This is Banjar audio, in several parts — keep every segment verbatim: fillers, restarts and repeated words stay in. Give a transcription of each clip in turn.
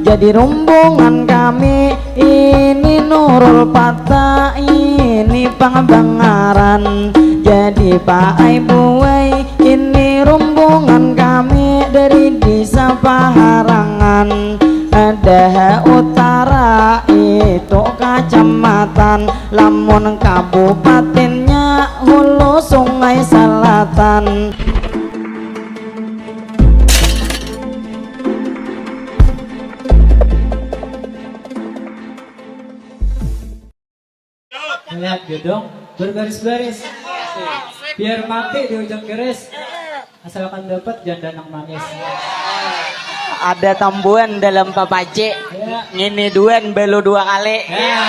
Jadi rumbungan kami ini Nurul Pata ini pang bangaran. Jadi paai buai ini rumbungan kami dari desa Paharangan. Dah utara itu kacamatan, lamun kabupatennya Hulu Sungai Selatan. Melihat gedong berbaris-baris, biar mati di ujung keris, asalkan dapat janda nang manis. Ada tambuan dalam papaci. Ya. Ngini duan belu dua kali. Ya.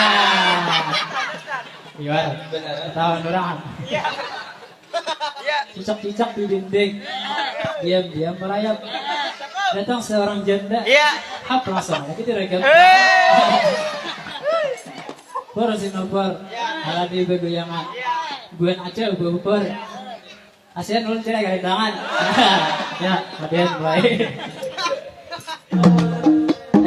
Iwar. Tahun orang. Cicak-cicak di dinding. Diam-diam merayap. Datang seorang janda. Iya. Hap, langsung aja diragam. Pur, si Nopur. Aladi begoyangan. Buan aja ubah-ubur. Asian ulun kira kali tangan. Ya, kemudian mulai.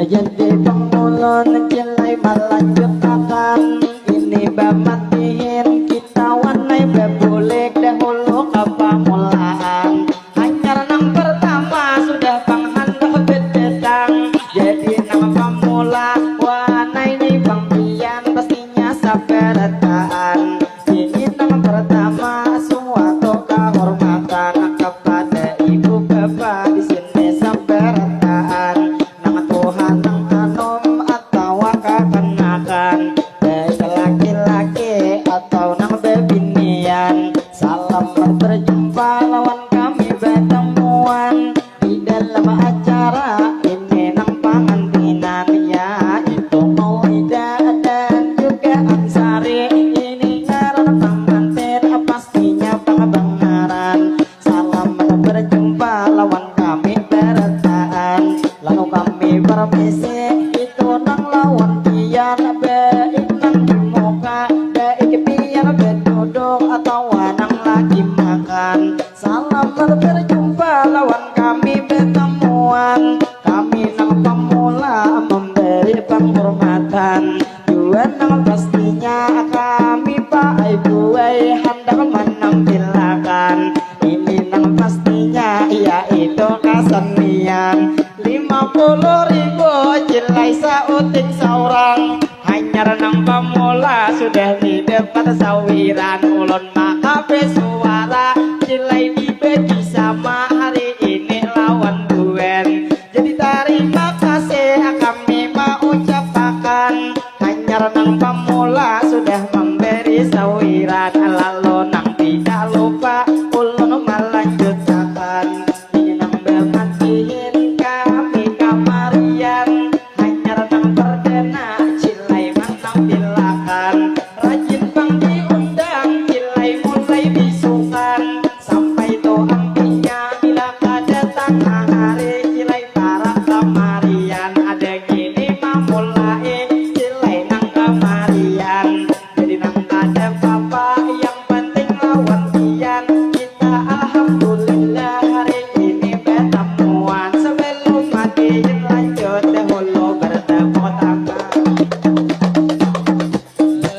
Jadi pengulun cilai melanjutakan ini bamatihin kita wanai bebulik dahulu ke pamulaan. Hanyar nang pertama sudah panghandak bedetang, jadi nang pamula wanai ni bang pian pastinya saperataan. Ini nang pertama suatu kahormatan kepada ibu bapa di sini saperataan. Nang tuha nang anum atawa kakanakan, baik laki-laki atau nang bebinian, salam berjumpa lawan kami batamuan di dalam acara ini nang pangantinan yaitu Maulida dan juga Ansari. Ini ngaran pangantin pastinya pang bangaran. Salam berjumpa lawan kami berataan. Lalu kami permisi itu nang lawan pian, baik nang di muka baik pian beduduk atawa nang lagi makan. Salam berjumpa lawan kami betamuan. Kami nang pamula memberi penghormatan. Dua nang pastinya kami paai buai handak menampilakan. Ini nang pastinya yaitu kesenian. Lima puluh ribu cilai sauting saurang. Hanyar nang pamula sudah ni dapat sawiran. Ulun maka besuara cilai dibagi sama hari ini lawan duan. Jadi tarima kasih kami maucapakan. Hanyar nang pamula sudah memberi sawiran. Lalu nang tidak lupa ulun melanjutakan. Ini nang bamatihin kami kamarian. Hanyar nang perdana cilai manampilakan. Rajin pang diundang cilai mulai bisukan. Sampai tu ampihnya bila kada tangah hari cilai parak kamarian. Ada gini mamulai cilai nang kamarian. Jadi nang kada papa yang penting lawan pian. Kita alhamdulillah hari ini betamuan. Sebelum matiin lanjut dahulu bertepuk tangan.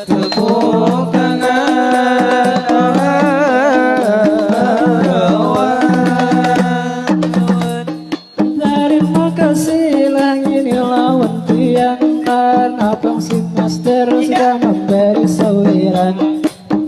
Tepuk tangan. Tarima kasih lah ngini lawan pian, karena abang si master sudah memberi sawiran.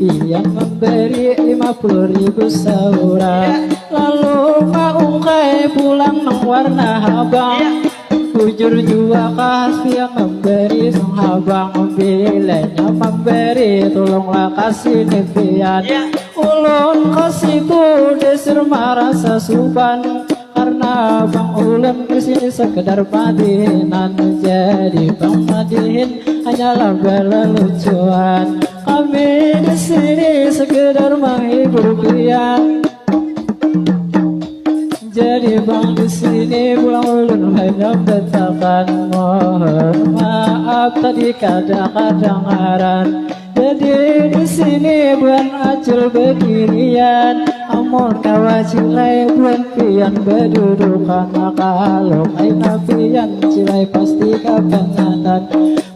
Pian memberi lima puluh ribu saurang, lalu maungkai pulang nang warna habang. Bujur jua kah pian memberi nang habang, bilanya memberi tulunglah kasih ni pian. Ulun kasitu dasar marasa supan, karena abang ulun di sini sekedar madihinan. Jadi pang madihin hanyalah balalucuan. Kami di sini sekedar menghibur pian. Jadi pang di sini pulang ulun hanya betakan, mohon maaf tadi kada kadangaran. Jadi di sini buhan acil bedirian, Mun kawa cilai buhan pian badudukan, maka haluk aina pian cilai pasti kabanganan.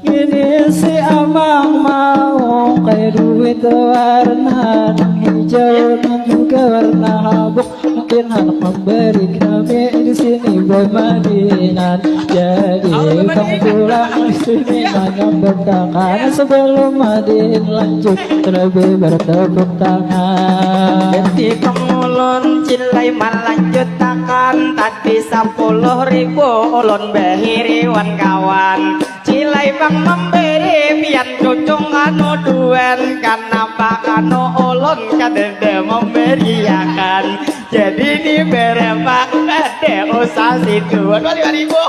Ngini si amang maung kaya duit warna nang hijau, nang juga warna habuk. Mungkin handak mambari kami di sini bamadihinan. Jadi pang pulang di sini manyambat kakan, sebelum madihin lanjut, terlebih bertepuk tangan. Jadi pang ulun cilai malanjutakan, tadi sapuluh ribu ulun bahiri wan kawan. Cilai pang mambari pian cucung kanu duan, kanapa kanu ulun kadada mambariakan. Jadi ni berapa kada usah situ. Waduh, lima ribu.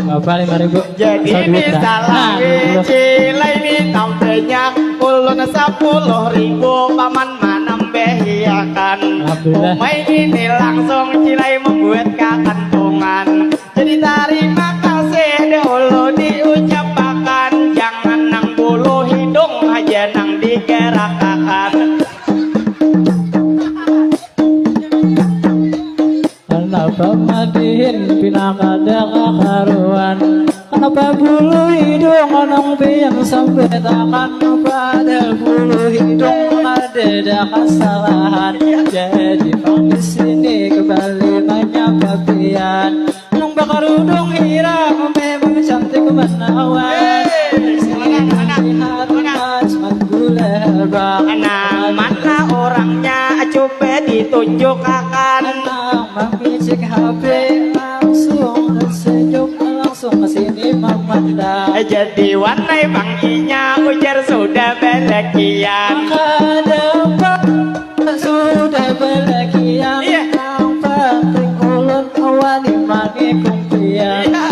Apa lima ribu? Jadi ni salawi cilai ni tambahnya ulun sapuluh ribu, paman manambahiakan. Alhamdulillah. Umai ini langsung cilai membuat kakantungan. Jadi tarima kasih dahulu diucapakan, jangan nang bulu hidung haja nang digarakakan. Kenapa madihin pina kada kakaruan? Kenapa bulu hidung nang pian sambatakan? Padahal bulu hidung kadada kasalahan. Jadi pang di sini kembali manyapa pian. Nang bakarudung hirang memang cantik menawan. Hei, mana, mana, mana? Asmat gula bang. Nah, mana orangnya? Coba ditunjukakan. Nang mamicik H P langsung tersenyum, langsung ke sini memandang. Jadi wanai bang inya ujar sudah balakian. Kada apa sudah balakian. Iya. Nang penting ulun wani mangikung pian. Iya.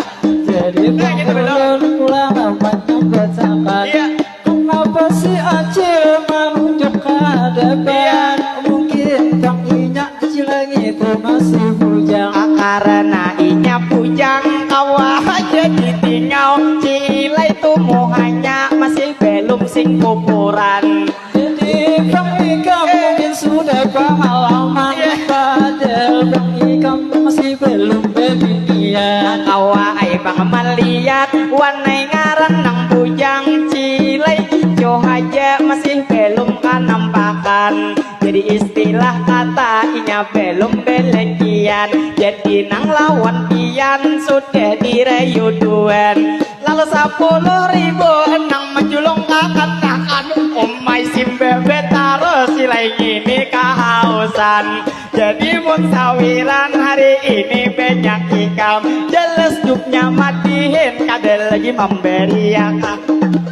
Jadi nah, gitu, ulun pulang amat nyambat sakan. Iya. Kenapa si Acil manunjuk ke hadapan? Iya. Mungkin pang inya Acil ngitu masih bujang. Ah, karena inya bujang, kawa haja ditingau. Cilai tu muhanya masih belum sing kupuran. Jadi pang ikam mungkin sudah pangalaman, iya, padahal pang ikam masih belum bebinian. Kawa ai pang maliat, wanai ngaran nang bujang, cilai ijo haja masih belum kanampakan. Jadi istilah kata inya belum belekian. Jadi nang lawan pian sudah dirayu duan. Lalu sapuluh ribu nang menjulung kakanakan. Umai simbebe tarus silai ngini kahausan. Jadi mun sawiran hari ini banyak ikam, jelas juknya madihin kada lagi mambariakan.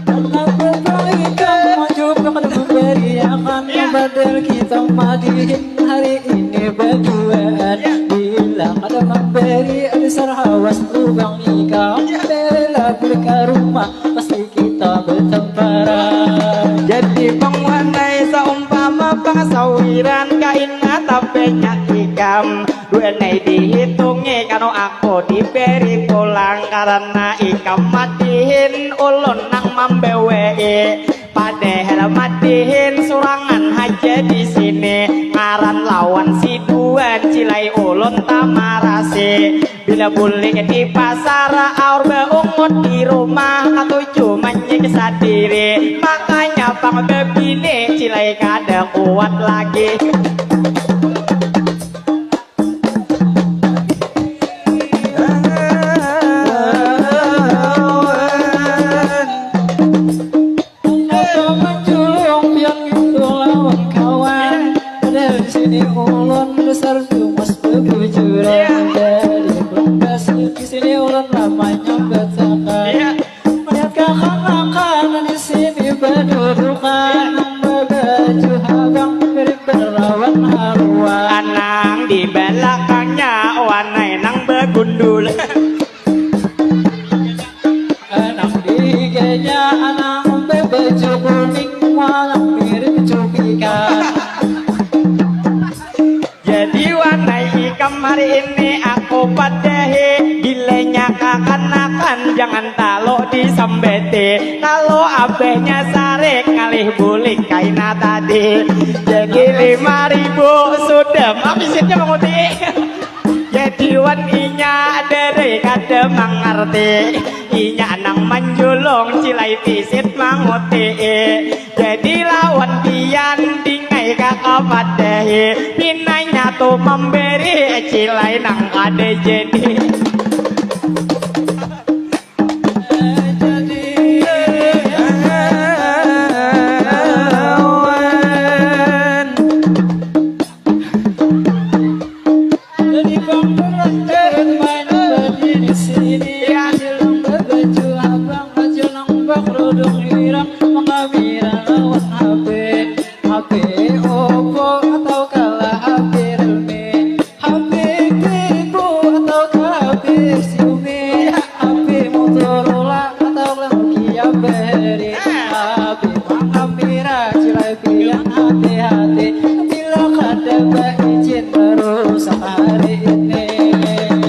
Kenapa pang ikam maju kada mambariakan? Ya. Padahal kita madihin hari ini baduaan. Ya. Bila kada mambari, ada sarhawas lubang ikam. Ya. Bela balik ke rumah, pasti kita bertempara. Jadi pang wanai saumpama pang sawiran, kaina tabanyak ikam. Duanai dihitungi kanu aku diberi pulang, karena ikam madihin ulun nang mambawai. Padahal madihin surangan haja di sini, ngaran lawan si Duan cilai ulun tamarasi. Bila bulik di pasar, aur baungut di rumah, katuju manyiksa diri. Makanya pang babini cilai kada kuat lagi. Kenapa menjulung pian gitu lawan kawan? Padahal di sini ulun dasar tumas bebujuran. Jadi belum kasih di sini ulun lamanya bacakan. Iya. Melihat kakanakan di sini badudukan, nang babaju habang mirip berawan haruan. Anang di balakangnya wanai nang bagundul. Anang di higanya anang babaju kuning, malang mirip cupikan. Jadi wanai ikam hari ini aku padahi, bilanya kakanakan jangan taluk disambati. Kalau abahnya sarik ngalih bulik kaina tadi. Jadi lima ribu Wan inya derai kada mangarti, inya nang manjulung cilai pisit manguti. Jadi lawan pian dingai kakapadahi, pinanya tu mamberi cilai nang kada jadi. Jadi lawan. Jadi bang berangkat main berdiri sini. Silang berbaju abang, baju nang bang rudung hirang, mengamira lawan H P. H P Oppo atau kalah H P Realme, H P Vivo atau kalah H P Xiaomi, H P Motorola atau Nokia beri. Tapi mengamira cilai pian hati-hati, bila kada beizin merusak hari ini.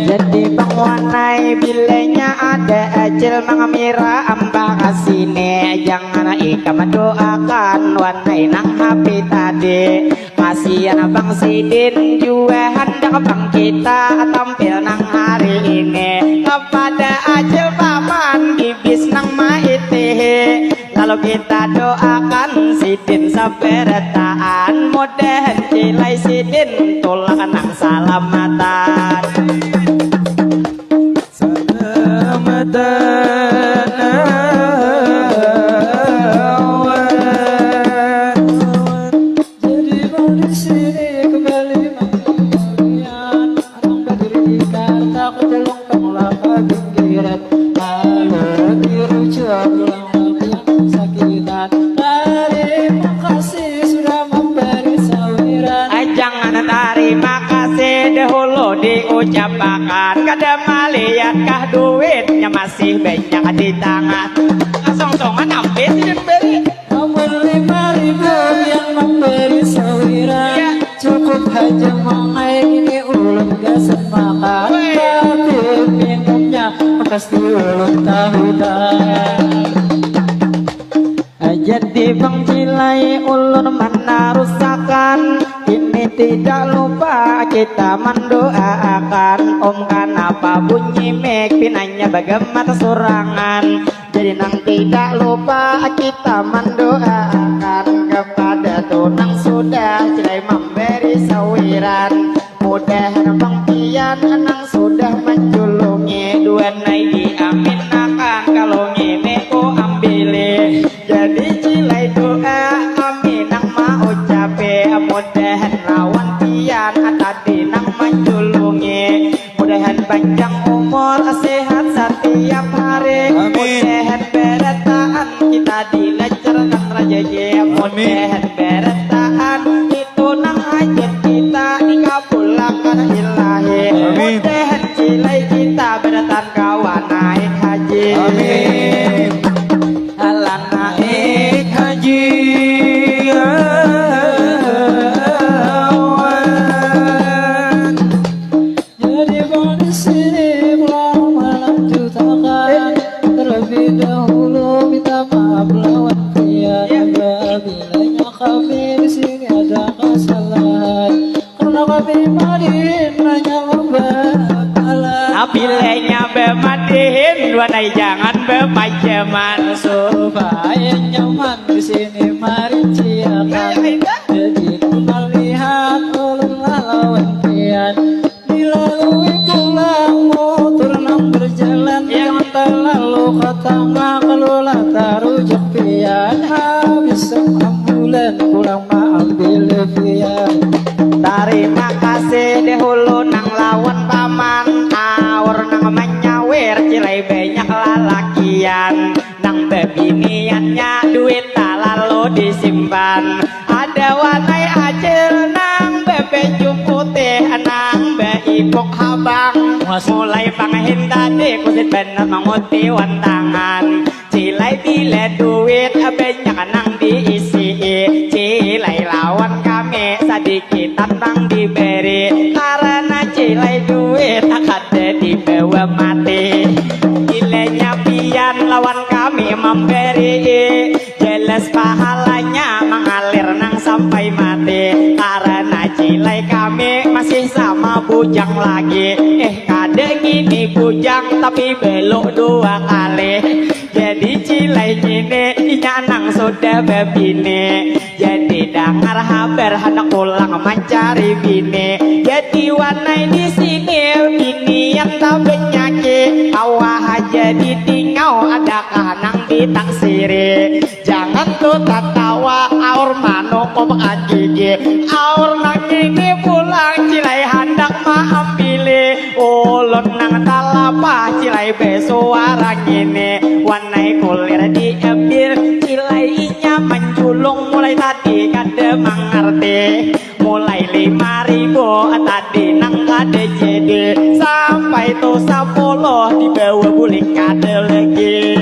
Jadi bang wanai bilanya ada acil mengamira ambak sini, jangan ikam doakan wanai nang H P tadi. Kasian bang sidin jua handak bang kita tampil nang hari ini. Kepada acil paman bibis nang maitihi, lalu kita doakan sidin sabarataan, mudahan cilai sidin tulak nang salamatan. Salamatan awan. Jadi bang di sini kembali mangkalian, abang badiri karta ketelung pangulaka bingkiran, lalu dirujuk ulang lapian sakitan. Tarima kasih sudah memberi sawiran. Jangan tarima kasih dahulu diucapakan, kada maliatkah duitnya masih banyak di tangan? Kasongkongan ampis yang beri. Nomor lima ribu yang memberi sawiran. Ya. Cukup haja mangai ini ulun gasan makan. Weh. Tapi minumnya pasti ulun tahutan. Jadi bang cilai ulun manarusakan ini, tidak lupa kita mandoaakan. Om kanapa bunyi mik pinanya bagamat surangan. Jadi nang tidak lupa kita mandoaakan kepada tu nang sudah cilai mambari sawiran. Mudahan bang pian nang sudah manjulungi duanai diaminakan kalau ngini ku ambili. Jadi cilai doa kami nang maucapi, mudahan lawan pian tadi nang manjulungi. Mudahan panjang umur, sehat satiap hari. Amin. Mudahan barataan kita dilancarkan rajaki. Amin. Mudahan barataan itu nang hajat kita dikabulakan ilahi. Amin. Mudahan cilai kita barataan kawa naik haji. Amin. Alan naik haji awan. Jadi bang di sini pulang melanjutakan. Terlebih dahulu minta maaf lawan pian. Apabila kami di sini ada kesalahan. Karena kami madihin hanya membapala. Apabila bamadihin, wanai jangan bapajaman. Supaya nyaman di sini marinciakan. Jadi malihat ulun lawan pian. Dilalui pulang motor nang berjalan. Ya. Jangan terlalu ke tengah, kalau lah tarujak pian. Habis ambulan pulang maambil pian. Tarima kasih dahulu nang lawan paman. Aur nang manyawir cilai banyak lalakian. Nang babiniannya duit talalu disimpan. Ada wanai acil nang babaju putih, nang baipuk habang. Mas. Mulai pangahin tadi kusit banar manguti wantangan. Cilai bila duit banyak nang diisi, cilai lawan kami sadikit kitan nang diberi, karena cilai duit kada dibawa mati. Bilanya pian lawan kami mamberi, jelas pahalanya mangalir nang sampai mati. Karena cilai kami masih sama bujang lagi. Eh, Tapi belok dua kali. Jadi cilai kini inya nang sudah bebini. Jadi dangar habar handak pulang mancari bini. Jadi wanai di sini binian tak benyaki. Awah jadi tingau adakah nang ditaksiri. Jangan tu tatawa aur manukupkan gigi. Aur nang ini pulang cilai handak maambili. Ulun nang talapah cilai besuara ngini. Wanai kulir di ebir cilai inya manjulung mulai tadi kada mangarti. Mulai lima ribu tadi nang kada jadi sampai tu sapuluh dibawa bulik kada lagi.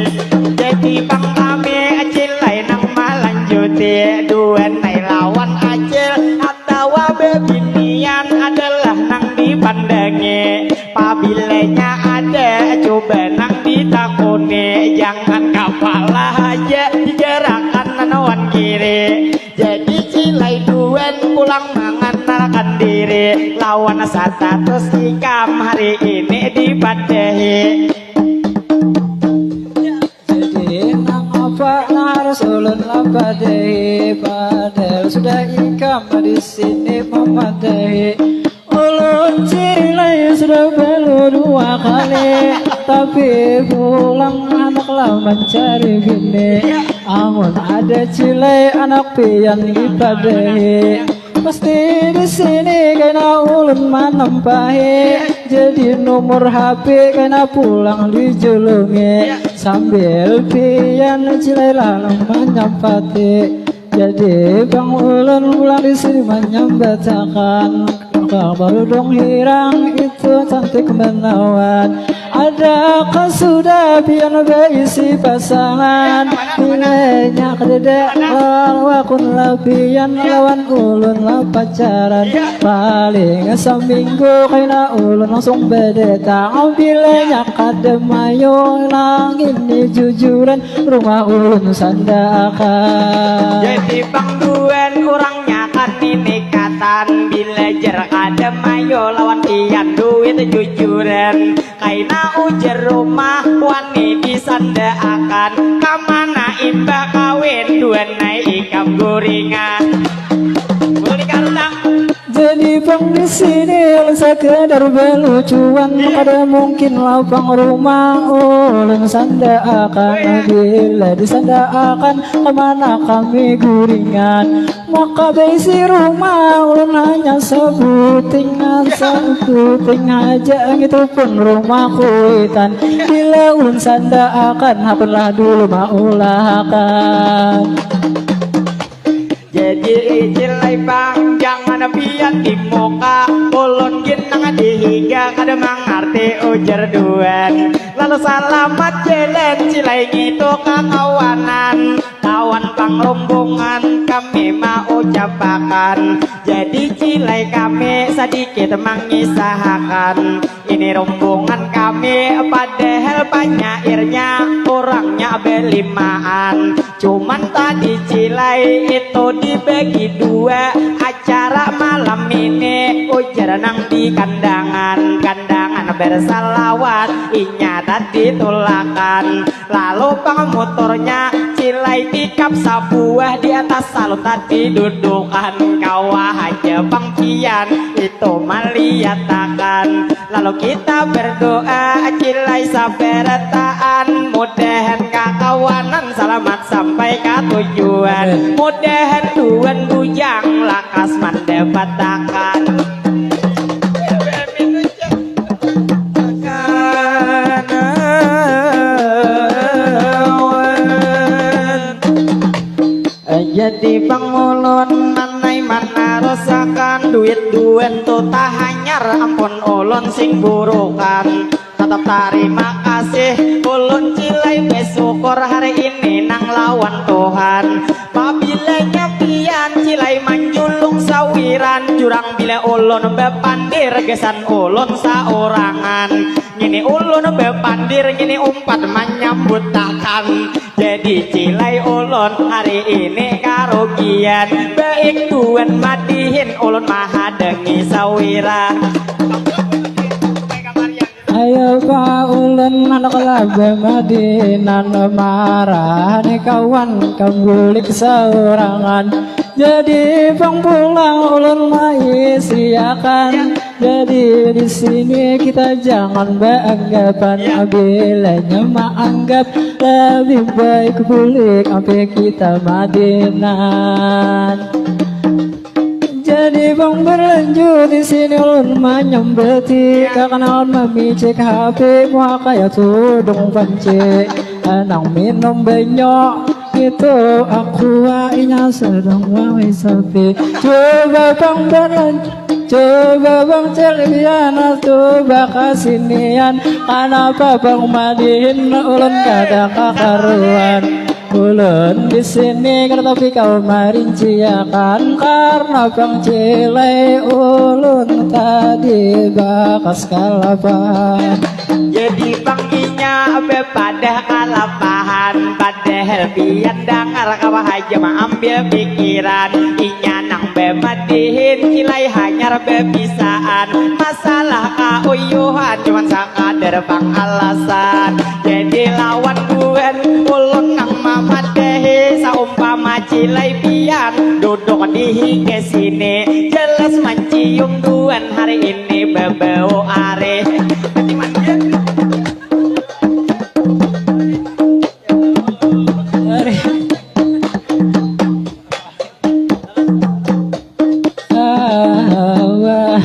Jadi pang kami cilai nang malanjuti duanai lawan acil atawa bebinian adalah nang dipandangi. Pabilanya ada coba nang ditakuni jangan kapala haja digarakan nanawan kiri. Jadi cilai duan pulang manganalkan diri lawan status ikam hari ini dipadahi. Jadi nang apa nang harus ulun lapadahi padahal sudah ikam di sini memadahi. Ulun cilai sudah belu dua kali tapi pulang anak lah mencari bini. Amun ada cilai anak pian dipadahi. Pasti di sini kaina ulun manampahi. Jadi nomor H P kaina pulang dijulungi. Sambil pian cilai lalu manyampati. Jadi bang ulun pulang di sini manyambatakan. Kabar dong hirang itu cantik menawan. Adakah sudah pian baisi pasangan? Bilanya kadada lawan wakun lah pian lawan ulun lah pacaran. Paling saminggu kaina ulun langsung badatang. Bilanya kada mayu nang ini jujuran rumah ulun sandaakan. Jadi pangduan urangnya kan ini katan bila jer kada mayu lawan pian duit jujuran. Kaina ujar rumah wani disandaakan kamana imbah kawin duanai ikam guringan. Ulun ikam tak Jadi pang di sini sakadar balucuan kada mungkin lapang rumah ulun sandaakan bila disandaakan kamana kami guringan. Maka baisi rumah ulun hanya sabuting sabuting haja ngitu pun rumah kuitan bila ulun sandaakan hakunlah dulu maulahakan. Jadi icil ai pang jangan pian di muka ulun gin nang di higa kada mangarti ujar duan. Lalu salamat jalan cilai ngitu kakawanan. Lawan pangrumbungan kami maucapakan. Jadi cilai kami sadikit mangisahakan. Ini rumbungan kami padahal panyairnya urangnya belimaan. Cuman tadi cilai itu dibagi dua. Acara malam ini ujar nang di kandangan. Kandangan bersalawat inya tadi tulakan. Lalu pang muturnya cilai tikap sabuah di atas salon tadi dudukan. Kawa haja pang pian itu maliatakan. Lalu kita berdoa cilai sabarataan mudahan kakawanan salamat sampai ka tujuan. Mudahan duan bujang lakas mandapatakan. Jadi pang ulun manai manarusakan duit duan tu tahanyar ampun ulun sing burukan. Tatap tarima kasih ulun cilai besukur hari ini nang lawan Tuhan. Pabilanya pian cilai manjulung sawiran jurang bila ulun bapandir gasan ulun saurangan. Ngini ulun bapandir ngini umpat manyambutakan. Jadi cilai ulun hari ini karugian. Baik tuan madihin ulun mahadangi sawira. Ayo Coba ulun handak labah madinan, marah ni kawan kam bulik saurangan. Jadi pang pulang ulun maisiakan. Jadi di sini kita jangan baanggapan. Ya. Bilanya maanggap, lebih baik bulik ampe kita madinan. Jadi bang berlanjut di sini ulun manyambati, kakanaon mamicik H P muha kaya tudung panci. Nang minum banyu itu aqua, inya sedang mawai sapi. Coba bang berlanjut, coba bang celian, coba kasinian. Kanapa bang madihin ulun kada kakaruan? Ulun di sini kada tapi kau marinciakan, karena pang cilai ulun tadi bakas kalapahan. Jadi pang inya bepadah kalapahan, padahal pian dangar kawa haja maambil pikiran. Inya nang bemadihin cilai hanyar bebisaan, masalah kauyuhan cuman sakadar pang alasan. Jadi lawan buhan ulun nang mamadahi, saumpama cilai pian duduk di hingga sini, jelas mancium buhan hari ini bebau arih. Arih. Kawan.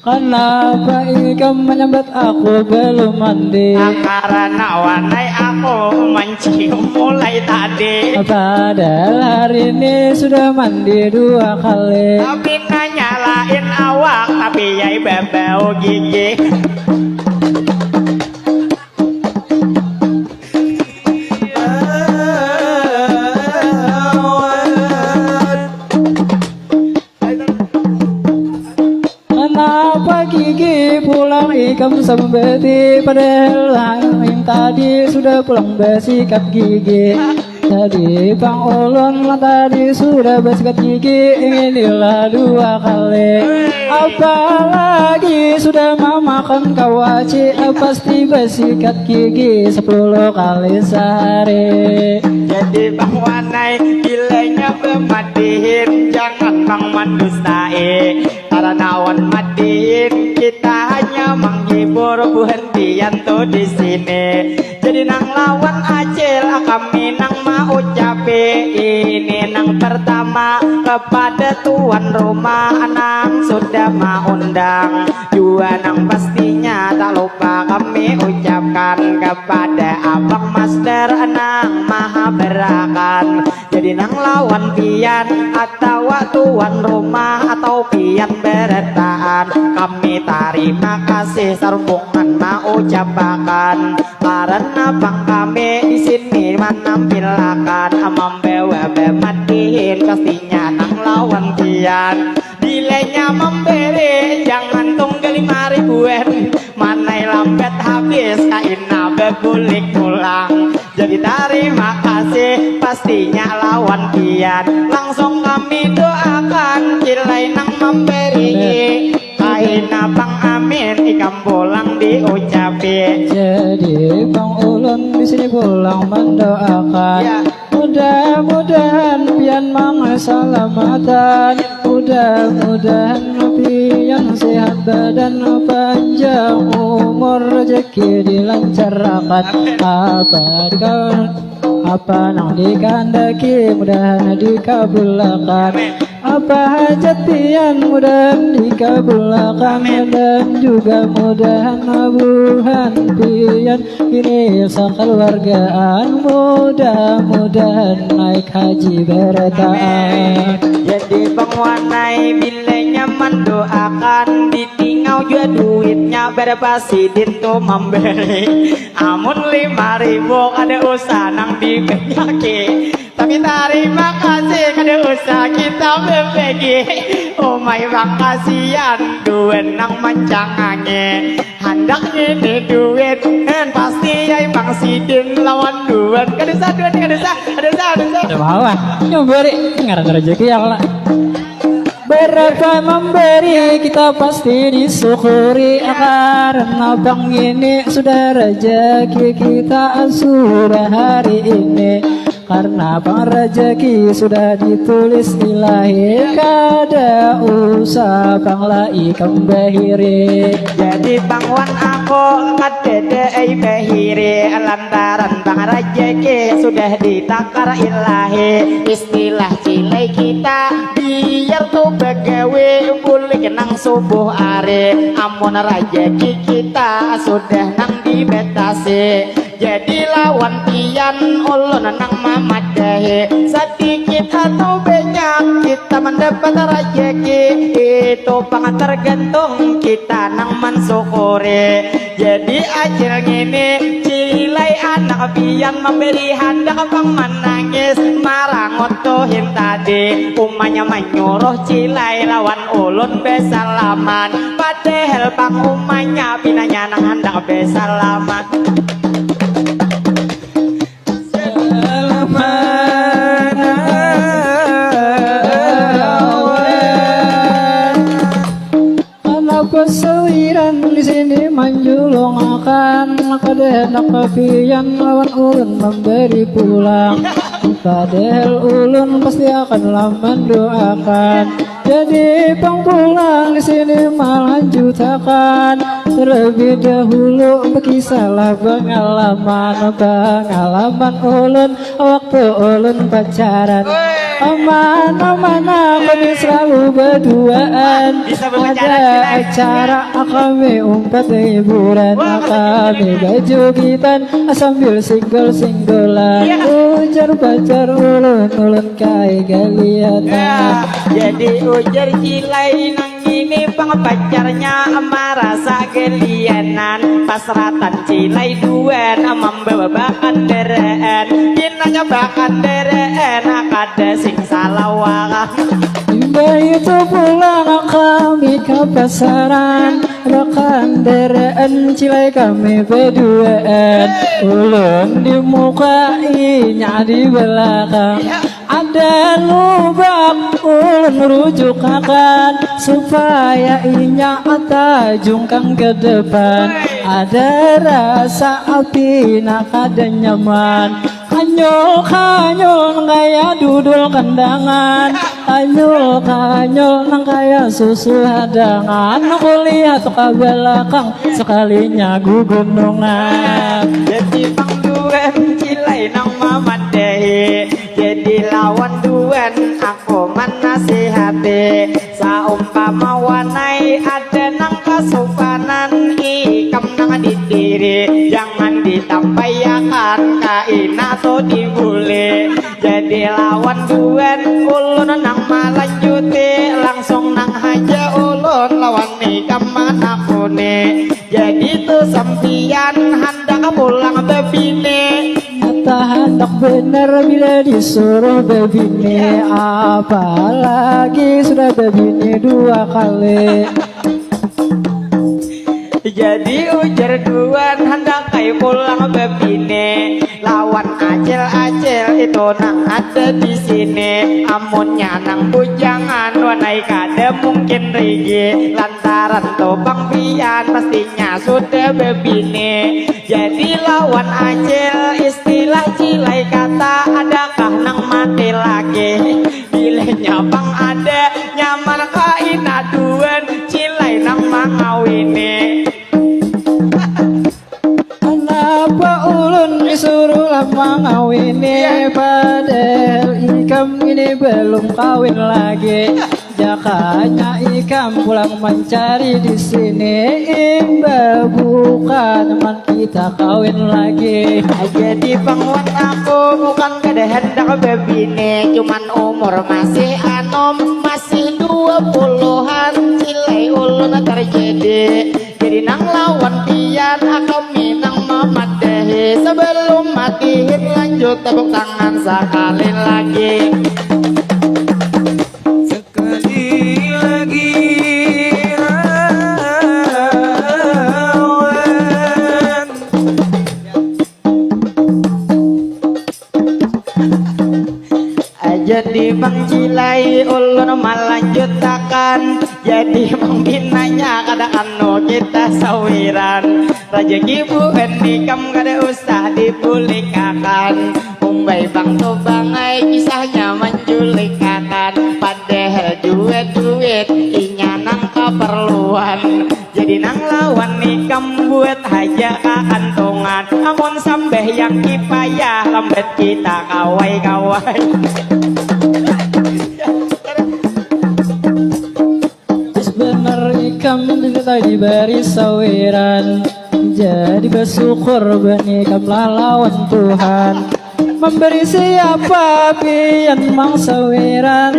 Kanapa ikam manyambat aku belum mandi? Karana wanai aku mancium mulai tadi. Padahal hari ini sudah mandi dua kali. Tapi nanya lain awak, tapi yai bebau gigi. Kenapa gigi pulang ikam sambati, padahal lain tadi sudah pulang basikat gigi. Tadi pang ulun lah tadi sudah basikat gigi, inilah dua kali. Apalagi sudah mamakan kawaci, pasti basikat gigi sepuluh kali sehari. Jadi pang wanai bilanya bemadihin, jangan pang mandustai. Karena wan madihin kita hanya menghibur buhan pian tu di sini. Jadi nang lawan acil kami nang maucapi ini nang pertama kepada tuan rumah nang sudah maundang. Jua nang pastinya tak lupa kami ucapkan kepada abang master nang maha berakan. Jadi nang lawan pian atawa tuan rumah atau pian beretaan, kami tarima kasih sarumpungan maucapakan. Karena pang kami di sini manampilakan, mambawa bemadihin pastinya nang lawan pian. Bilanya memberi jangan tunggal lima ribuan, manai lambat habis kaina bebulik pulang. Jadi tarima kasih pastinya lawan pian. Langsung kami doakan kilai nang memberi. Kaina pang amin ikam pulang diucapi. Jadi pang ulun di sini pulang mendoakan. Ya. Mudah-mudahan pian mangasalamatan. Mudah-mudahan pian sehat badan panjang umur rezeki dilancarkan. Apa dikau apa nang dikehendaki mudahan dikabulakan. Apa hajat pian mudahan dikabulakan. Dan juga mudahan buhan pian ini sakeluargaan mudah-mudahan naik haji beretaan. Jadi pang wanai bila nyaman doakan, ditingau jua duitnya berapa sidin tu memberi. Amun lima ribu kada usah nang dibanyaki, tapi tarima kasih kada usah kita bebagi. Umai pang kasian duan nang mancangangi. Handak ngini duit, hen pasti ai pang sidin lawan duan. Kada usah duan, kada usah, kada usah, kada usah. Ada malah, nyoba ri, ngaran rezeki ya Allah. Berapa memberi kita pasti disyukuri. Karena pang ini sudah rezeki kita sudah hari ini. Karena pang rezeki sudah ditulis ilahi, kada usah pang lai kembahiri. Jadi pang wan aku kadada ai bahiri, lantaran pang rezeki sudah ditakar ilahi. Istilah cilai kita biar tu bagawi bulik nang subuh ari, amun rajaki kita sudah nang dibatasi. Jadi lawan pian ulun nang mamadahi, sadikit atau banyak kita mendapat rajaki, itu pang tergantung kita nang mensyukuri. Jadi acil ngini, cilai anak pian memberi handak pang menangis, marangut tuhin tadi. Umanya manyuruh cilai lawan ulun besalaman, padahal pang umanya pinanya nang handak besalaman. Salaman. Kenapa sawiran di sini manjulungakan? Kada hendak bapian lawan ulun memberi pulang. Padahal ulun pasti akan lah mendoakan. Jadi pang pulang di sini melanjutakan. Terlebih dahulu berkisahlah pengalaman, pengalaman ulun waktu ulun pacaran. Aman-aman kami selalu berduaan. Ada acara kami umpat hiburan. Kami bajugitan sambil singgol-singgolan. Ujar pacar ulun, ulun kai galianan. Jadi ujar cilai nang ini pang pacarnya marasa gelianan, pas ratan cilai duan membawa bakandaraan, pinanya bakandaraan kada sing salawak. Imbah itu pulang kami ke pasaran, bakandaraan cilai kami berduaan, ulun di muka inya di belakang. Ada lubang ulun rujukakan supaya inya tajungkang ke depan. Ada rasa api nak ada nyaman. Kanyul-kanyul nang kaya dudul kandangan. Kanyul-kanyul nang kaya susu hadangan. Kulihat ka balakang sakalinya gugunungan. Jadi pang duan cilai nang mamadahi. Jadi lawan duan aku manasihati, saumpama wanai ada nang kasupanan ikam nang didiri, jangan ditampaiakan kaina tu dibuli. Jadi lawan duan ulun nang malanjuti, langsung nang haja ulun lawan ikam manakuni. Jadi tu sampian handak pulang babini. Nyata handak bener bila disuruh babini, apalagi sudah babini dua kali. Jadi ujar duan handak ai pulang babini lawan acil-acil itu nang ada di sini. Amunnya nang bujangan wanai kada mungkin rigi, lantaran tu pang pian pastinya sudah babini. Jadi lawan acil istilah cilai kata, adakah nang mati lagi? Bilanya pang ada nyaman kaina duan cilai nang mangawini. Kenapa ulun disuruh lah mangawini, padahal ikam ini belum kawin lagi? Jakanya ikam pulang mencari di sini, imbah bukan man kita kawin lagi. Jadi pang wan aku bukan kada hendak babini, cuman umur masih anom, masih dua puluhan, cilai ulun tarjadi. Jadi nang lawan pian kami nang mamadahi, sebelum matihin lanjut tepuk tangan sekali lagi. Sekali lagi, lawan. Jadi Pangcilai ulun malanjutakan, jadi pang pinanya kada kanu kita sawiran. Rajaki buhan ikam kada usah dipulikakan. Umbai pang tu bangai kisahnya manjulikakan. Padahal jua duit inya nang kaperluan. Jadi nang lawan ikam buat haja kakantungan. Amun sampai yang kipayah lambat kita kawai-kawai. Benar ikam tadi diberi sawiran. Jadi bersyukur bani ikam lawan Tuhan. Memberi siapa pian mang sawiran.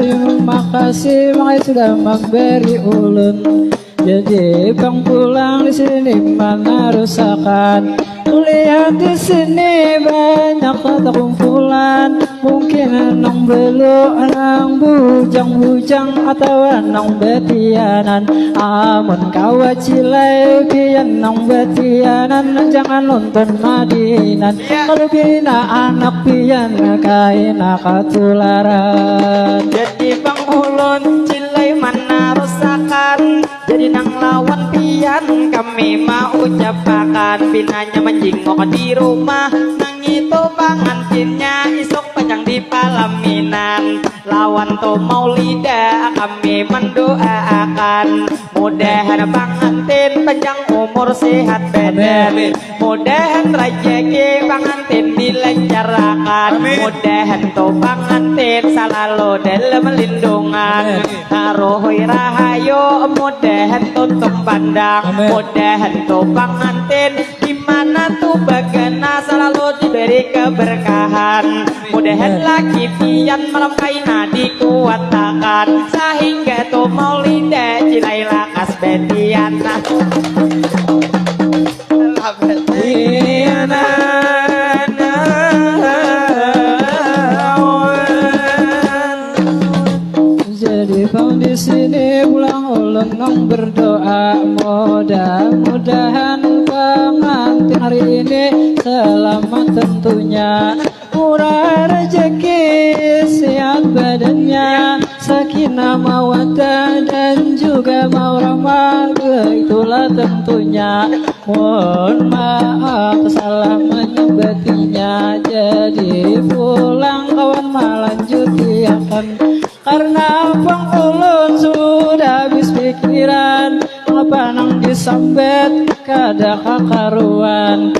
Terima kasih mang sudah memberi ulun. Jadi pang pulang di sini mana rusakan. Kulihat di sini banyak kata kumpulan. Mungkin nang belu nang bujang-bujang atau nang betianan. Amun kawa cilai pian nang betianan, jangan nonton madinan. Kalau bina anak pian kaina katularan. Jadi pang ulun cilai mana rusakan. Jadi nang lawan pian kami mau ucapakan. Pinanya menjingok di rumah, nang itu pangantinnya isuk pacang di palaminan. Lawan tu maulida kami mendoaakan. Mudahan pangantin panjang umur sehat badan. Mudahan rajaki pangantin dilancarkan. Mudahan tu pangantin salalu dalam lindungan. Haruhui rahayu mudahan tuntung pandang. Mudahan tu pangantin di mana tu bagana salalu diberi keberkahan. Mudahan laki pian malam kaina dikuatakan sahingga tu maulida cilai lakas betianan. Jadi pang di sini pulang ulun nang berdoa, mudah-mudahan pengantin hari ini selamat tentunya, murah rezeki, sehat badannya, sakinah mawadah dan juga maurahmah, itulah tentunya. Mohon maaf salah menyebatinya. Jadi pulang kawan melanjutiakan. Karena pang ulun sudah habis pikiran. Apa nang disambat kada kakaruan.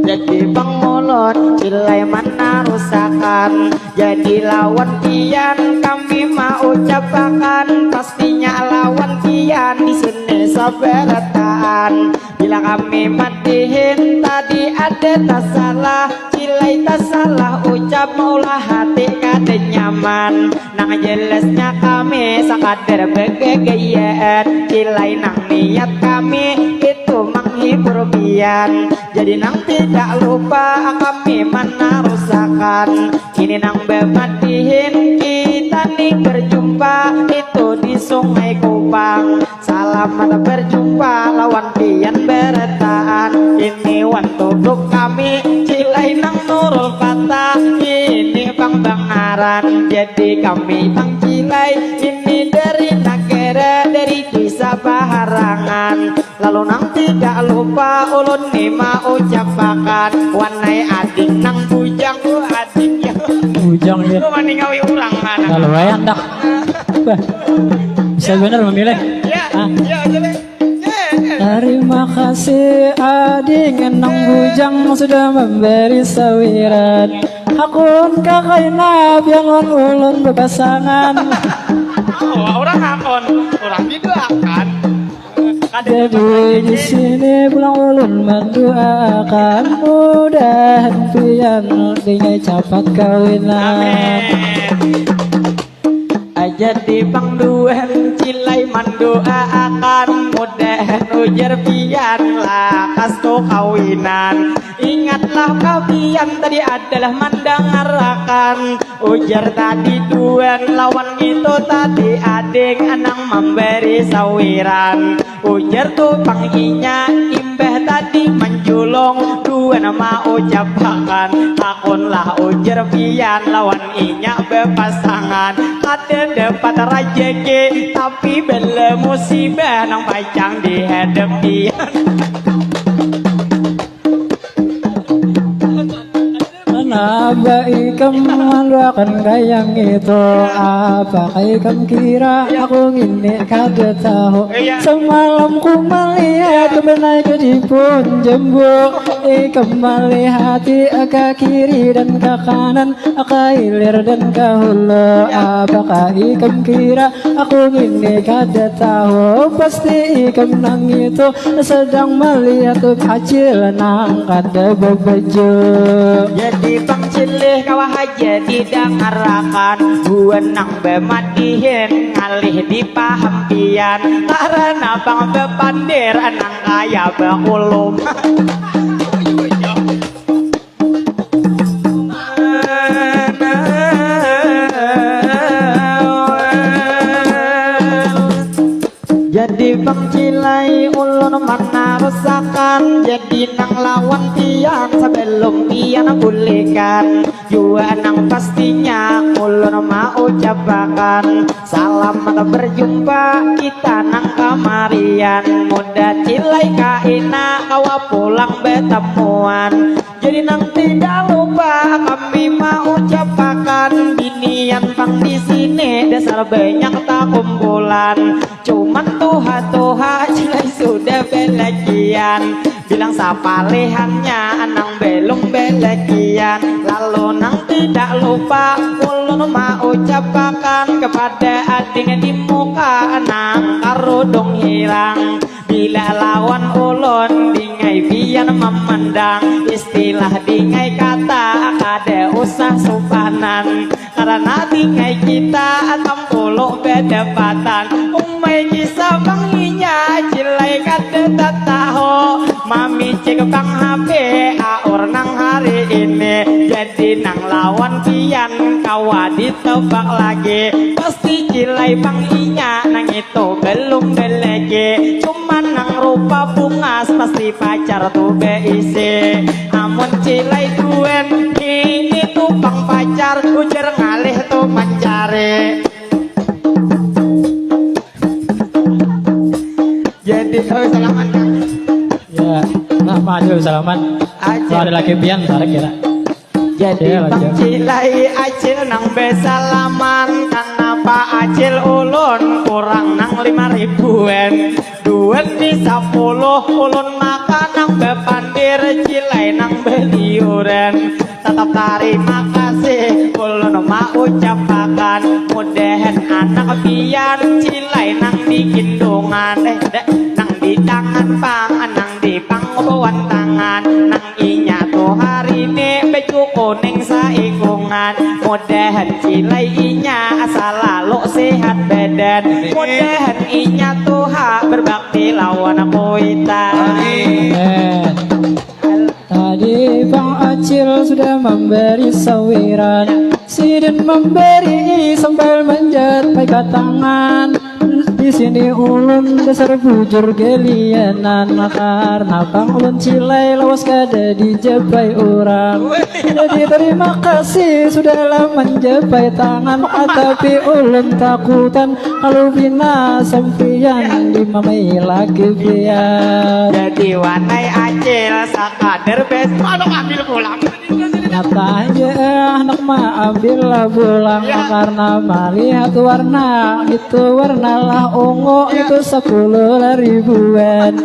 Jadi pang ulun cilai manarusakan. Jadi lawan pian kami maucapakan. Pastinya lawan pian di sini sabarataan. Bila kami madihin tadi ada tasalah, cilai tasalah ucap maulah hati kada nyaman. Nang jelasnya kami sakadar bagagayaan, cilai nang niat kami itu menghibur pian. Jadi nang tidak lupa kami manarusakan. Ini nang bamadihin kita nih berjumpa itu di Sungai Kupang. Salamat berjumpa lawan pian barataan. Ini wan tuduk kami cilai nang Nurul Fatah. Ini pang bangaran jadi kami pang cilai. Ini dari nagara dari desa Paharangan. Lalu nang tidak lupa ulun ni maucapakan wanai ading nang bujang uh ading ya. Bujang ya. Lu maningawi urang mana? Lalu wae andak. Bah. Bisa bener memilih. Ya. Ah. Ya, coba. Terima kasih ading nang bujang sudah memberi sawiran. Hakun kakaina biangun ulun berpasangan. Oh, orang hakun, orang didoakan. Jadi di sini pulang ulun mendoakan mudahan pian dengan cepat kawinan. Jadi pangduan cilai mendoakan mudahan ujar pian lakas tu kawinan. Ingatlah kawinan tadi adalah mandangarakan ujar tadi duan lawan itu tadi ading anang mambari sawiran. Ujar tu pang inya imbah tadi manjulung Wan maucapakan, hakunlah ujar pian lawan inya bapasangan. Kada dapat rajaki, tapi bala musibah nang pacang dihadapian. Kenapa ikam manduakan kayang itu? Apakah ikam kira aku ngini kada tahu? Semalam ku melihat kau naik di pohon jambu. Ikam melihati ke kiri dan ke kanan, ke hilir dan ke hulu. Apakah ikam kira aku ngini kada tahu? Pasti ikam nang itu sedang melihat pacil nang kada babaju. Jadi pang cilih kawa haja didangarakan, buan nang bamadihin ngalih di paham pian, karana pang bapandir nang kaya bakulum. Jadi bang cilai ulun manarusakan, jadi nang lawan pian sebelum pian bulikan. Jua nang pastinya ulun maucapakan selamat berjumpa kita nang kamarian. Muda cilai kaina kawa pulang betamuan. Jadi nang tidak lupa kami maucapakan, binian pang di sini dasar banyak takumpulan. Cuman tuha-tuha cilai sudah belakian, bilang sapalihannya nang belum belakian. Lalu nang tidak lupa ulun maucapakan kepada ading di muka nang karudung hirang. Bila lawan ulun dingai pian mamandang, istilah dingai kata kada usah supanan. Karana dingai kita tampulu badapatan. Umai kisah bang inya cilai kada tatahu, mamicik bang hape aur nang hari ini. Jadi nang lawan pian kawa ditebak lagi, pasti cilai bang inya nang itu belum belege. Cuman nang rupa bungas pasti pacar tu beisi. Amun cilai duan ini tu bang pacar, ujar ngalih tu mancari. Jadi oh salaman kang. Ya, nah Pak Acil salaman. Kalau ada lagi pian tarik ya. Jadi bang cilai acil nang besalaman, kenapa acil ulun kurang nang lima ribuan? Duan di sapuluh ulun maka nang bepandir, cilai nang beliuran. Tetap tarima kasih ulun maucapakan, mudahan anak pian cilai nang di kindungan, eh, nang di tangan pang, nang di pangubuan tangan, nang inya tu hari ni baju kuning saikungan. Mudahan cilai inya salalu sehat badan, mudahan inya tuha berbakti lawan kuitan. Tadi Bang Acil sudah memberi sawiran, sidin memberi sambil menjepit tangan. Di sini ulun dasar bujur gelianan, karena pang ulun cilai lawas kada dijapai urang. Jadi terima kasih sudahlah menjapai tangan, tapi ulun takutan kalau pina sampian dimamai laki pian. Jadi wanai acil sakadar bes manuk ambil pulang. Nyata aja eh, anak mah ambillah pulang ya. Karena melihat warna itu warnalah ungu ya. Itu sepuluh ribuan.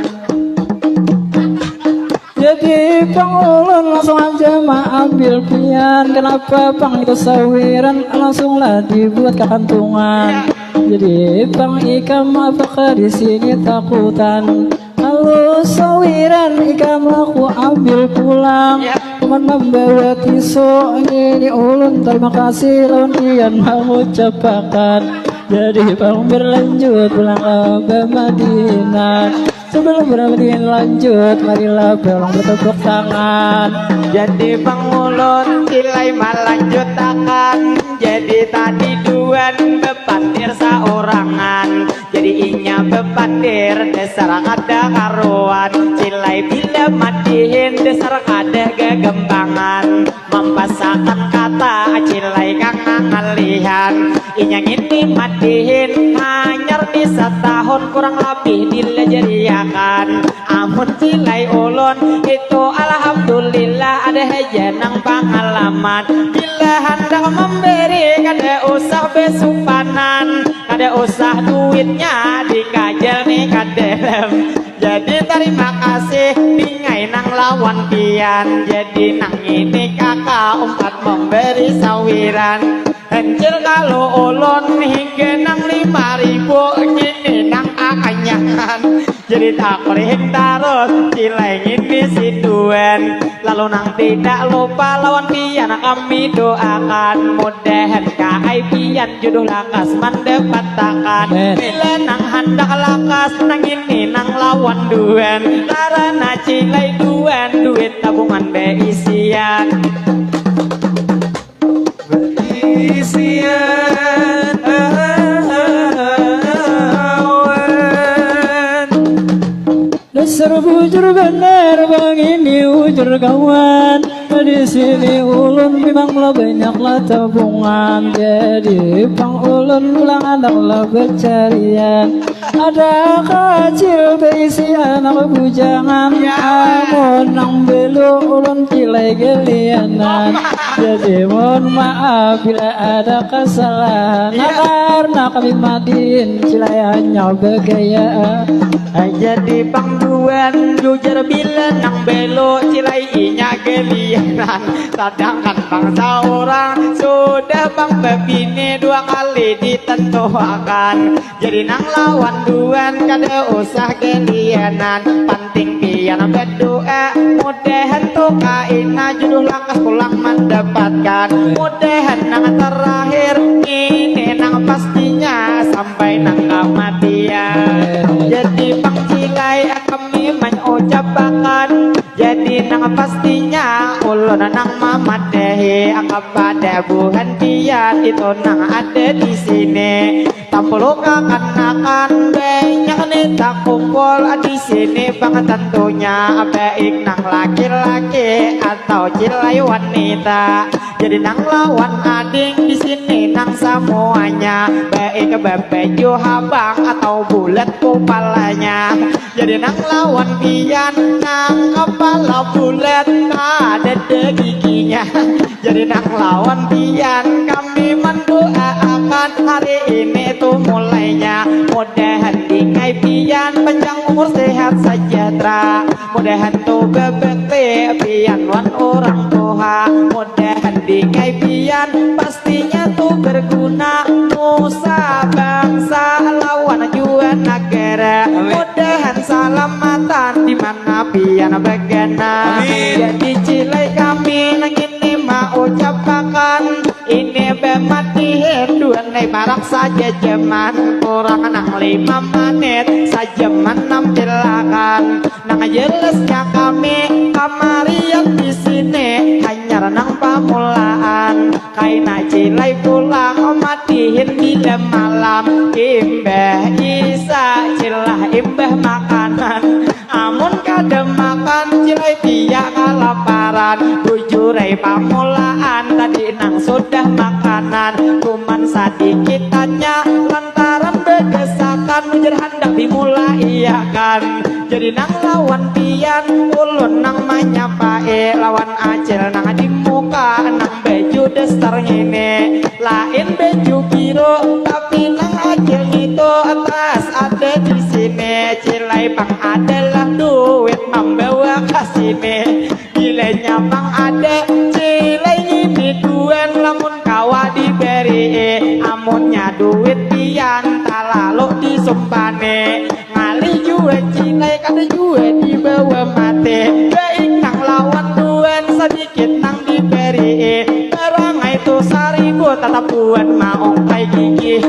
Jadi pang ulun langsung aja mah ambil pian. Kenapa pang itu sawiran langsunglah dibuat kekantungan. Ya. Jadi pang ikam apakah di sini takutan? Halo sawiran ikam aku ambil pulang. Ya. Cuman membawa tisu ini ulun terima kasih lawan pian mengucapakan. Jadi pang berlanjut pulang ke Madinah. Sebelum berlanjut lanjut marilah pulang bertepuk tangan. Jadi pang ulun kilai melanjutakan. Jadi tadi duan bepandir saurangan. Jadi inya bepandir dasar kada karuan. Cilai bila madihin dasar kada Pasakan kata cilai kang ngalihan, inya ngini madihin hanyar ni satahun kurang labih dilajariakan. Amun cilai ulun itu alhamdulillah ada haja nang pangalaman. Bila handak memberi kada usah besupanan, kada usah duitnya dikajal ni kada lem. Jadi tarima kasih dingai nang lawan pian. Jadi nang ini kaka umpat memberi sawiran. Hancil kalu ulun hingga nang lima ribu kini nang akanyahan. Jadi takurihing tarus cilai ngini siduan. Lalu nang tidak lupa lawan pian kami doakan. Mudahan kaai pian juduh lakas mandapatakan. Amin. Bila nang handak lakas nang ini nang lawan duan. Karana cilai duan duit tabungan beisian. Beisian awan. Dasar bujur banar bang ini ujur kawan. Di sini ulun memang lah banyak lah tabungan. Jadi pang ulun pulang anak lah bercarian. Ada kacil beisi anak bujangan. Ya. Amun nang belu ulun kilai gelianan. Jadi mohon maaf bila ada kesalahan. Ya. Karena kami madin cilai hanya bergaya. Jadi pang duan jujur bila nang belo cilai inya gelianan. Sadangkan bangsa orang sudah pang bebini dua kali ditentuakan. Jadi nang lawan duan kada usah gelianan. Panting pian berdoa mudahan tu kaina juduh lakas pulang mendapatkan. Mudahan nang terakhir ini nang pastinya sampai nang kematian. Jadi pang cilai kami mengucapakan. Jadi nang pastinya ulun nang mamadahi kepada buhan pian itu nang ada di sini. Tampulu kakanakan banyak ni takumpul di sini bang tentunya baik nang laki-laki atau cilai wanita. Jadi nang lawan ading di sini nang samuanya baik babaju habang atau bulat kupalanya. Jadi nang lawan pian nang kepala bulat ada giginya. Jadi nang lawan pian kami mendoaakan hari ini tu mulainya. Mudahan dingai pian panjang umur sehat sejahtera. Mudahan tu bebekti pian wan orang tuha. Mudahan dingai pian pastinya tu berguna nusa bangsa lawan jua negara. Amin. Mudahan salamatan di mana pian bagana. Amin. Jadi cilai kami nang ini maucapakan ini bematihin duan nai parak saja jaman kurang nang lima menit sajaman nampilakan. Nang jelasnya kami kamarian di sini hanyar nang pamulaan. Kaina cilai pulang matihin bila malam imbah isa cilah imbah makanan. Amun kada makan cilai pia kalaparan. Bujurai pamulaan tadi nang sudah makanan cuman sadikit hanya lantaran bedesakan ujar handak dimulaiakan. Jadi nang lawan pian ulun nang manyapai lawan acil nang di muka nang baju daster ngini lain baju biru tapi nang acil ngitu atas ada di sini cilai pang adalah duit mambawa ka sini bilanya pang ada cilai ngini duan lamun kawa diberi amunnya duit pian talalu disumpani. Ngalih jua cinai kada jua dibawa mati. Baik nang lawan duan sadikit nang diberi. Barangai tu saribu tatap buan maongkai gigi.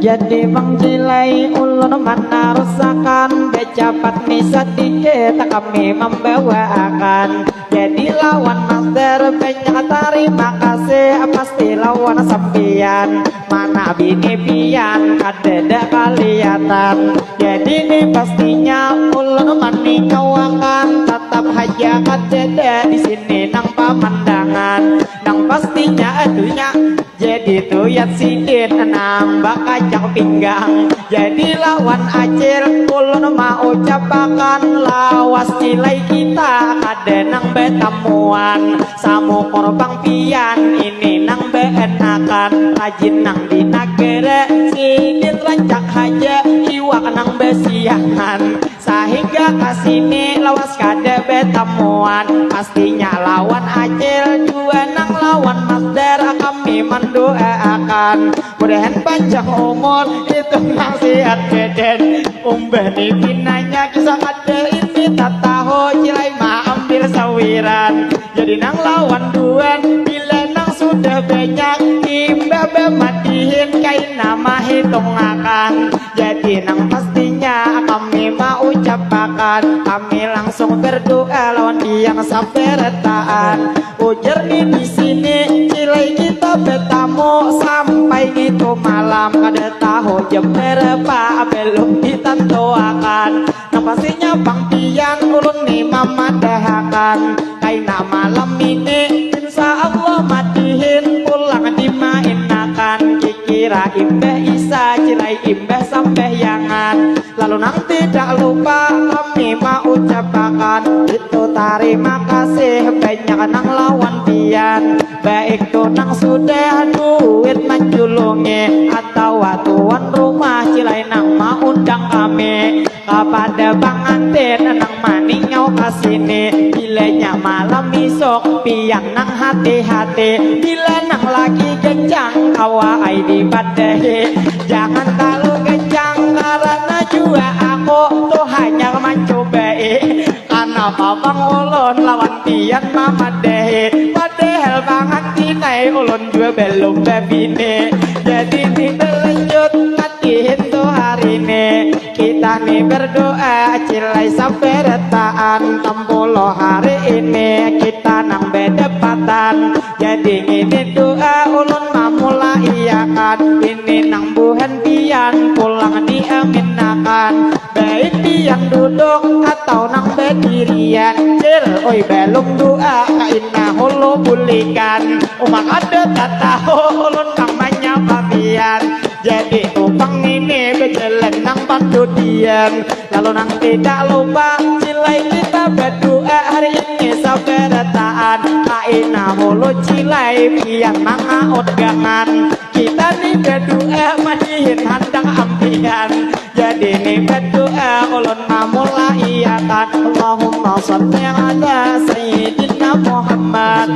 Jadi mangcilai ulun manarusakan becapat ni sadikit kami mambawaakan. Jadi lawan Master banyak tarima kasih, pasti lawan sampiyan. Mana bini pian kadada kaliatan. Jadi ni pastinya ulun maningawakan, tatap haja kadada di sini nang pamandangan. Nang pastinya aduhnya jadi tuyat sidin nang bakacak pinggang. Jadi lawan Acil ulun maucapakan, lawas cilai kita kada nang batamuan. Samukur pang pian ini nang beenakan, rajin nang di nagara sidin rancak haja iwak nang basiangan. Sahingga kasini lawas kada batamuan, pastinya lawan Acil jua nang lawan Master kami manduaakan. Mudahan panjang umur itu nang sihat badan. Umbah ni pinanya kisah kada ini tatahu, cilai maambil sawiran. Jadi nang lawan duan bila nang sudah banyak imbah bamadihin kaina mahitungakan. Jadi nang pastinya kami maucapakan, kami langsung berdoa lawan pian sabarataan. Ujar ni di sini cilai kita batamu sampai ngitu malam, kada tahu jam berapa belum ditantuakan. Nang pastinya pang pian ulun ni mamadahakan, kaina malam ini insya Allah madihin pulang dimainakan. Kikira imbah isa cilai imbah sambahyangan. Lalu nang tidak lupa kami maucapakan itu tarima kasih banyak nang lawan pian. Baik tu nang sudah duit manjulungi atawa tuan rumah cilai nang maundang kami. Kapada pangantin nang maningau kasini, bilanya malam isuk pian nang hati-hati. Bila nang lagi kencang kawa ai dipadahi, jangan talu kencang karana jua aku tu hanyar mancubai. Kanapa pang ulun lawan pian mamadahi, padahal pangantin ai ulun jua balum babini. Jadi ni balanjut madihin tu hari ni. Kita ni berdoa cilai sabarataan, tampuluh hari ini kita nang badapatan. Jadi ngini doa ulun mamulaiakan, ini nang buhan pian pulang diaminakan. Baik pian duduk atau nang badirian, Cil, oi balum doa kaina hulu bulikan. Uma kada tatahu ulun nang manyapa pian. Jadi tu pang ngini bajalan nang pandudian. Lalu nang tidak lupa cilai kita badoa hari ini sabarataan. Kaina hulu cilai pian mangaut gangan. Kita ni badoa madihin handang ampihan. Jadi ni badoa ulun mamulaiakan. Allahumma salli ala sayyidina Muhammad.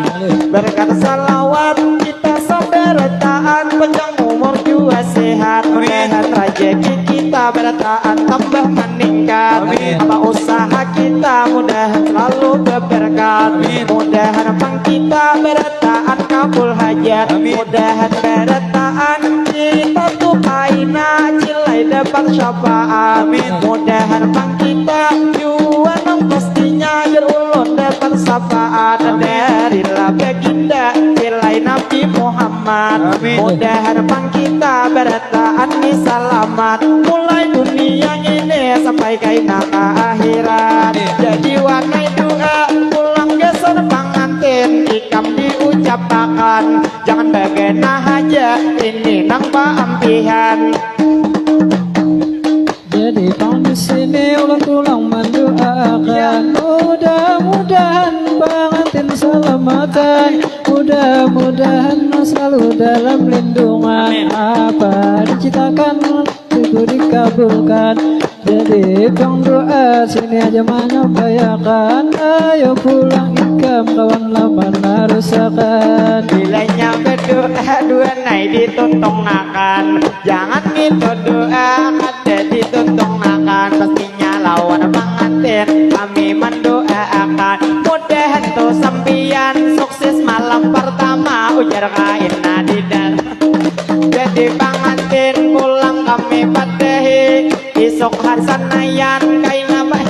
Berkat salawat kita sabarataan panjang umur jua sehat. Amin. Mudahan rajaki kita barataan tambah maningkat. Amin. Apa usaha kita mudahan selalu berberkat. Amin. Mudahan pang kita barataan kabul hajat. Amin. Mudahan barataan kita tu kaina cilai dapat syafaat. Amin. Mudahan pang kita jua nang pastinya jar ulun dapat syafaat. Amin. Dari lah baginda cilai Nabi Muhammad. Amin. Mudahan pang kita barataan ni salamat mulai dunia ini sampai kaina ka akhirat. Amin. Jadi wanai doa pulang gasan pangantin ikam diucapakan, jangan bagana haja ini nang paampihan. Jadi pang di sini ulun pulang mandoakan, mudah-mudahan pangantin salamatan, mudah-mudahan selalu dalam lindungan. Amin. Apa dicitakan itu dikabulkan. Jadi pang doa sini aja manyampaiakan, ayo pulang ikam kawan lah manarusakan. Bilanya badoa dua nai dituntungakan, jangan ngitu doa kada dituntungakan. Pastinya lawan pangantin kami mandoaakan, mudahan tu sampiyan sukses malam pertama, ujar kaina di dalam. Jadi pangantin pulang kami padahi, isuk hari Sanayan kaina ma-,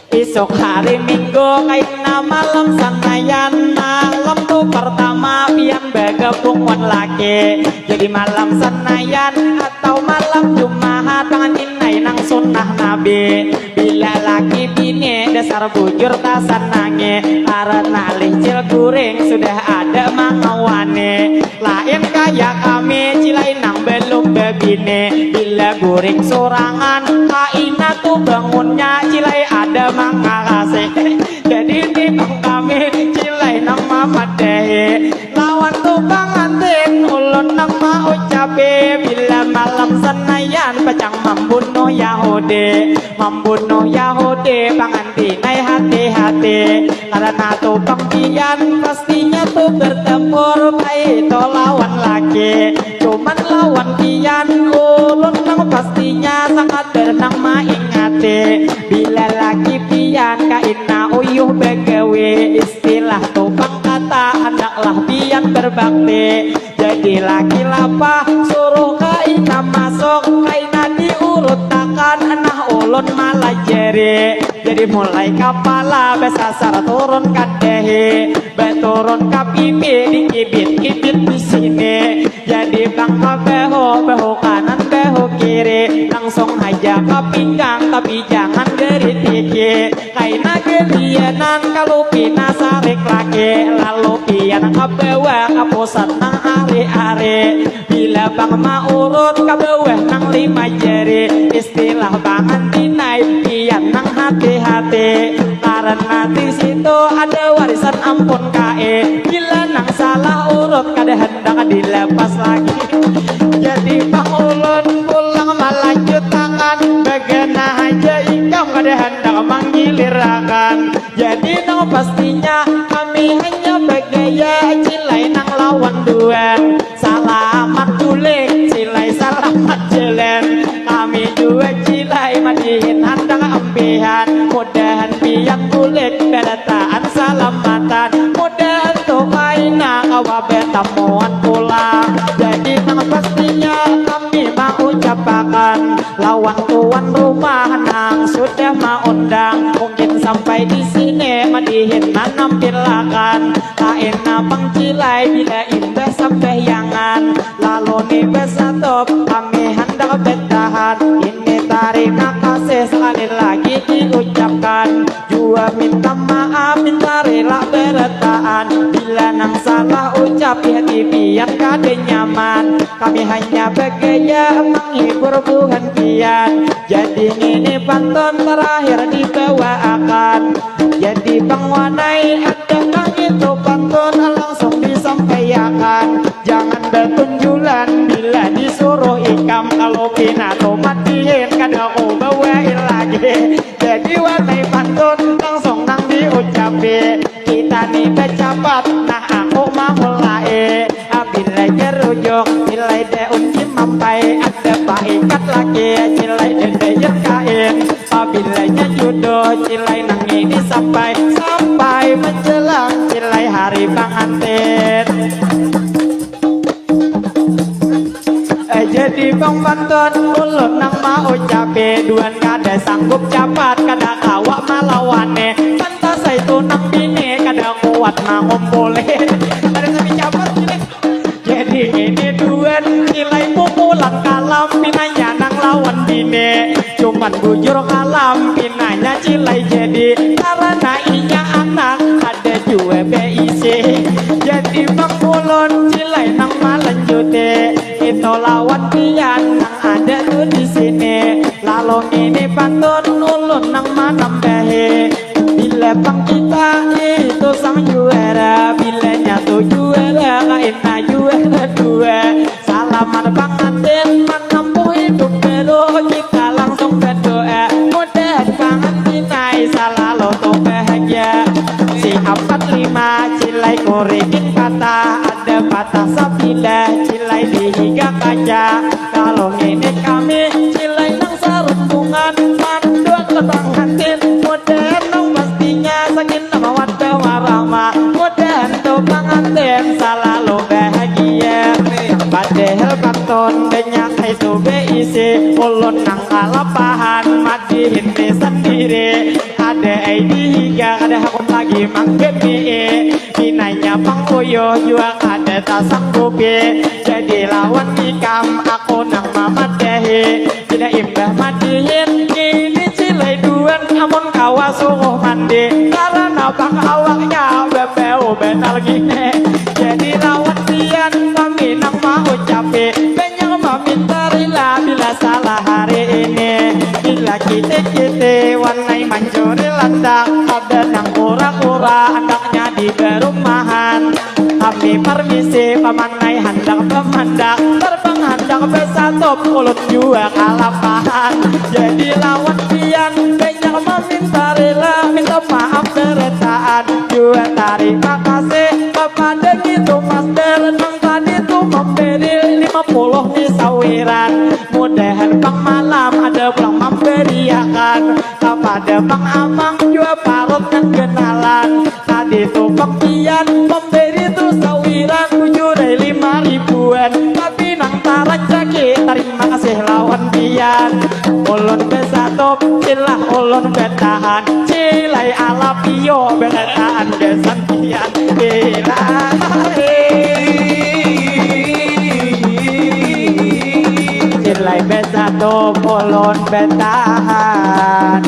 isuk hari Minggu kaina Sanayan malam tu pertama pian bagabung wan laki. Jadi malam Sanayan atau malam Jumahat, pangantin ai nang sunnah Nabi. Bila laki bini dasar bujur tasanangi, karena licil guring sudah ada mangawani. Lain kaya kami cilai nang belum bebini, bila guring sorangan kaina tu bangunnya cilai ada mangakasi. Jadi timbang kami cilai nang mamadahi, lawan tu pangantin ulun nang maucapi, bila malam Sanayan pacang mambunuh Yahudi. Mambunuh Yahudi pangantin ai hati-hati, karena tu pang pian pastinya tu bertempur kaitu lawan laki. Cuman lawan pian ulun nang pastinya sakadar nang maingati, bila laki pian kaina uyuh bagawi, istilah tu pang kata handaklah pian berbakti. Jadi laki lapah suruh kaina masuk, kaina diurutakan, nah ulun malajari. Jadi mulai kapala basasar turun ka dahi, baturun ka pipi, dikibit-kibit di sini. Jadi pang ka bahu, bahu kanan, bahu kiri, langsung haja ka pinggang, tapi jangan geritiki. Kaina gelianan kalu pina sarik laki, lalu pian ka bawah ka pusat nang ari-ari. Bila pang maurut ka bawah nang lima jari, istilah pangantin ai pian nang hati-hati, karena di situ ada warisan ampun kae. Bila nang salah urut kada handak dilepas lagi. Jadi pang ulun pulang malanjutakan, bagana haja ikam kada handak manggilirakan. Jadi nang pastinya kami hanya bagaya cilai nang lawan duan. Salamat bulik cilai, salamat jalan. Kami jua cilai madihin handak ampihan. Mudahan pian bulik barataan salamatan. Mudahan tu kaina kawa batamuan pulang. Jadi nang pastinya kami maucapakan lawan tuan rumah nang sudah maundang. Mungkin sampai di sini madihin manampilakan. Kaina pang cilai bila imbah sambahyangan, lalu ni basatup kami handak batahan. Ini tarima kasih sakali lagi diucapkan. Jua minta maaf minta rila barataan, bila nang salah ucap di hati pian kada nyaman. Kami hanya bagaya manghibur buhan pian. Jadi ngini pantun terakhir dibawaakan. Jadi pang wan ai ada kah ngitu pantun langsung disampaiakan. Jangan batunjulan bila disuruh ikam, kalu pina tu madihin kada kubawai lagi. Jadi wan ai pantun langsung nang diucapi. Kita ni bacapat, nah aku mamulai. Apabila jarujuk cilai daun cimampai, ada paikat laki cilai dadayan kain. Apabila nya juduh cilai nang ini sampai, sampai menjelang cilai hari pangantin. Eh, jadi pang pantun ulun nang maucapi, duan kada sanggup capat, kada kawa malawani. Pantas ai tu nang bini kada kuat mangumpuli. Kada sampai capat gini. Jadi ini duan cilai pukulan kalam, pinanya nang lawan bini. Cuman bujur kalam pinanya cilai jadi, karena inya anak kada jua baisi. Jadi pang ulun cilai nang malanjuti, itu lawan pian nang ada tu di sini. Lalu ngini pantun ulun nang manambahi. Bila pang kita itu sang juara, bila nya tu juara kaina juara dua. Salamat pangantin manampuh hidup baru, kita langsung badoa. Mudahan pangantin ai salalu tu bahagia. Si ampat lima cilai kurigin patah, ada patah sabilah cilai di higa kaca. Kalu ngini kami cilai nang sarumpungan, mandua ka pangantin, mudahan nang pastinya sakinah mawaddah warahmah. Mudahan tu pangantin salalu bahagia. Padahal pantun banyak itu baisi, ulun nang kalapahan madihin ni sandiri. Ada ai di higa kada hakun lagi Manggeni, pinanya pang uyuh jua kada tasanggupi. Jadi lawan ikam aku nang mamadahi. Bila imbah madihin, ini cilai duan amun kawa suruh mandi. Karana pang awaknya bebau banar gini. Jadi lawan pian kami nang maucapi. Banyak maminta rila bila salah hari ini. Bila kiti-kiti wanai mancuri landak. Ada nang kura-kura andaknya di perumahan. Kami permisi pamanai handak pemandak. Terbang handak besatup ulun jua kalapahan. Jadi lawan pian banyak maminta rila. Minta maaf beretaan. Jua tarima kasih kepada gitu master. Nang tadi tu memberi lima puluh ni sawiran. Mudahan pang malam ada pulang memberiakan. Kepada pang amang jua parut nang kenalan. Tadi tu pang pian memberi tu sawiran tujuh dari lima ribuan. Tapi nang tarancaki tarima kasih lawan pian. Ulun besatup, ilah ulun betahan. Cilai alapio berataan gasan pian. Ilah. Cilai besatup, ulun betahan.